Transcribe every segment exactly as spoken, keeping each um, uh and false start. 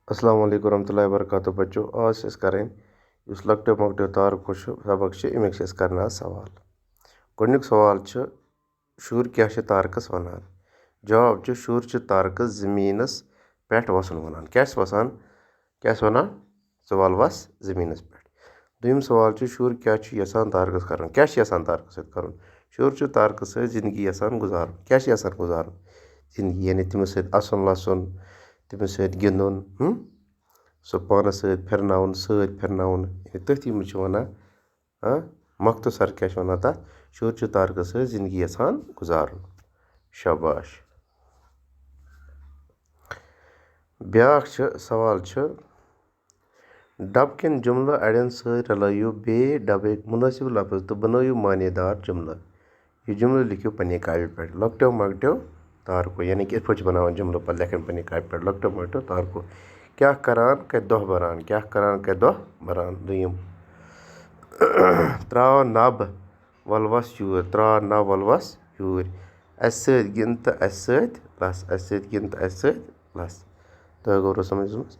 السلام علیکم ورحمۃ اللہ وبرکاتہ۔ بچو، آز چھِ أسۍ کَرٕنۍ یُس لۄکٹیو مۄکٹیو تارکو چھُ سبق چھِ، اَمیُک چھِ أسۍ کَران آز سوال۔ گۄڈٕنیُک سوال چھُ، شُر کیٛاہ چھِ تارکَس وَنان؟ جواب چھُ، شُر چھُ تارکَس زٔمیٖنَس پٮ۪ٹھ وَسُن وَنان۔ کیٛاہ چھِ وَسان؟ کیٛاہ چھِ وَنان؟ ژٕ وَل وَس زٔمیٖنَس پٮ۪ٹھ۔ دوٚیِم سوال چھُ، شُر کیٛاہ چھُ یَژھان تارکَس کَرُن؟ کیٛاہ چھُ یَژھان تارکَس سۭتۍ کَرُن؟ شُر چھُ تارکَس سۭتۍ زِندگی یَژھان گُزارُن۔ کیٛاہ چھُ یَژھان گُزارُن؟ زِندگی، یعنی تٔمِس سۭتۍ اَسُن لَسُن، تٔمِس سۭتۍ گِنٛدُن، ہُم؟ سُہ پانَس سۭتۍ پھِرناوُن، سۭتۍ پھِرناوُن، یعنی تٔتھی منٛز چھِ وَنان، ہاں؟ مۄختصر کیٛاہ چھِ وَنان تَتھ؟ شُر چھُ تارکَس سۭتۍ زِندگی یَژھان گُزارُن۔ شاباش۔ بیٛاکھ چھُ، سوال چھُ، ڈبہٕ کٮ۪ن جملہٕ اَڑٮ۪ن سۭتۍ رلٲیِو بیٚیہِ ڈبٕکۍ مُنٲسِب لفظ تہٕ بنٲیِو معنی دار جملہٕ۔ یہِ جملہٕ لیکھِو پننہِ کاپی پٮ۪ٹھ۔ لۄکٹیو مۄکٹیو تارکو، یعنی کہِ یِتھ پٲٹھۍ چھِ بناوان جملہٕ پتہٕ لیکھن پننہِ کاپی پٮ۪ٹھ۔ لۄکٹیو مۄکٹیو تارکو، کیٛاہ کران کتہِ دۄہ بران؟ کیٛاہ کران کتہِ دۄہ بران؟ دوٚیِم، تراو نب، ولوس یوٗرۍ۔ تراو نب، ولوس یوٗرۍ۔ اسہِ سۭتۍ گِنٛد تہٕ اسہِ سۭتۍ لس۔ اسہِ سۭتۍ گِنٛد تہٕ اسہِ سۭتۍ لس۔ تۄہہِ گوٚو سمجھ منٛز؟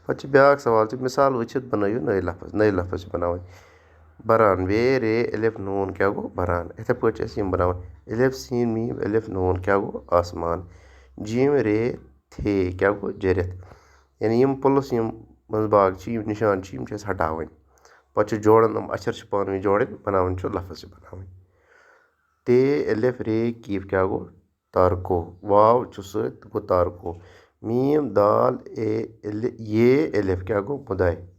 پتہٕ چھِ بیٛاکھ سوال، چھِ مثال وٕچھِتھ بنٲیِو نٔے لفظ۔ نٔے لفظ چھِ بناوٕنۍ۔ بران، بے، رے، الف، نوٗن، کیٛاہ گوٚو؟ بران۔ یِتھے پٲٹھۍ چھِ اَسہِ یِم بناوٕنۍ۔ الف، سین، میٖم، الف، نوٗن، کیٛاہ گوٚو؟ آسمان۔ جیم، رے، تھے، کیٛاہ گوٚو؟ جٔرِتھ۔ یعنی یِم پُلس یِم منٛز باگ چھِ، یِم نِشان چھِ، یِم چھِ اَسہِ ہٹاوٕنۍ۔ پتہٕ چھِ جوڑن، یِم اچھر چھِ پانہٕ ؤنۍ جوڑٕنۍ، بناوٕنۍ چھُ لفظ چھِ بناوٕنۍ۔ تے، الف، رے، کیف، کیٛاہ گوٚو؟ تارکو۔ واو چھُ سۭتۍ، گوٚو تارکو۔ میٖم، دال، اے، الِ-، یے، الف، کیٛاہ گوٚو؟ مُدے۔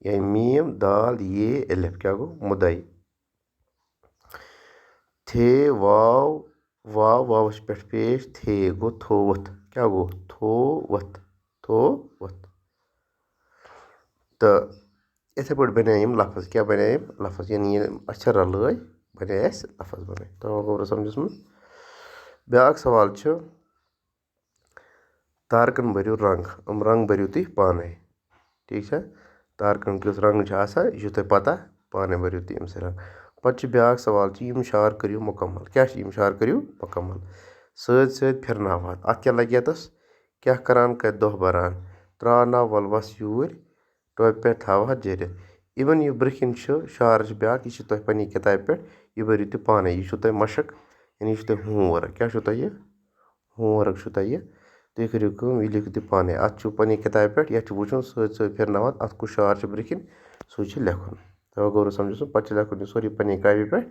یعنی میٖم، دال، یے، الف، کیٛاہ گوٚو؟ مُدے۔ تھے، واو، واو، واوَس پٮ۪ٹھ پیش، تھے، گوٚو تھووُتھ۔ کیٛاہ گوٚو؟ تھووُتھ۔ تھووُتھ۔ تہٕ یِتھے پٲٹھۍ بنے یِم لفظ۔ کیٛاہ بنے یِم لفظ؟ یعنی یِم اچھر رلٲے، بنے اَسہِ لفظ بنے۔ تَوَے گوٚو سمجھس منٛز۔ بیٛاکھ سوال چھُ، تارکن بٔرِو رنگ۔ یِم رنگ بٔرِو تُہۍ پانے۔ ٹھیٖک چھا؟ تارکن کیُتھ رنگ چھُ آسان، یہِ چھُو تۄہہِ پتہ، پانے بٔرِو تُہۍ أمۍ سۭتۍ رنگ۔ پتہٕ چھُ بیٛاکھ سوال چھُ، یِم شار کٔرِو مُکمل۔ کیٛاہ چھِ یِم شار کٔرِو مُکمل؟ سۭتۍ سۭتۍ پھِرناوان۔ اَتھ کیٛاہ لگہِ یَتَس؟ کیٛاہ کران کَتہِ دۄہ بران؟ ترٛاو ناو وَلوَس یوٗرۍ، ٹوپہِ پٮ۪ٹھ تھاوہا جٔرِتھ۔ Even یہِ برٛونٛہہ کِنۍ چھُ، شعر چھُ بیٛاکھ، یہِ چھِ تۄہہِ پنٛنہِ کِتابہِ پٮ۪ٹھ، یہِ بٔرِو تُہۍ پانے، یہِ چھُو تۄہہِ مشق، یعنی یہِ چھُ تۄہہِ homework۔ کیٛاہ چھُو تۄہہِ یہِ؟ Homework چھُو تۄہہِ یہِ۔ تُہۍ کٔرِو کٲم، یہِ لیکھِو تُہۍ پانے۔ اَتھ چھُو پنٛنہِ کِتابہِ پٮ۪ٹھ، یَتھ چھُ وٕچھُن سۭتۍ سۭتۍ پھِرناوان، اَتھ کُس شعر چھُ برٛونٛہہ کِنۍ، سُے چھُ لیکھُن۔ تَوَے گوٚو سمجھُن، پَتہٕ چھُ لیکھُن یہِ سورُے پنٛنہِ کاپی پٮ۪ٹھ،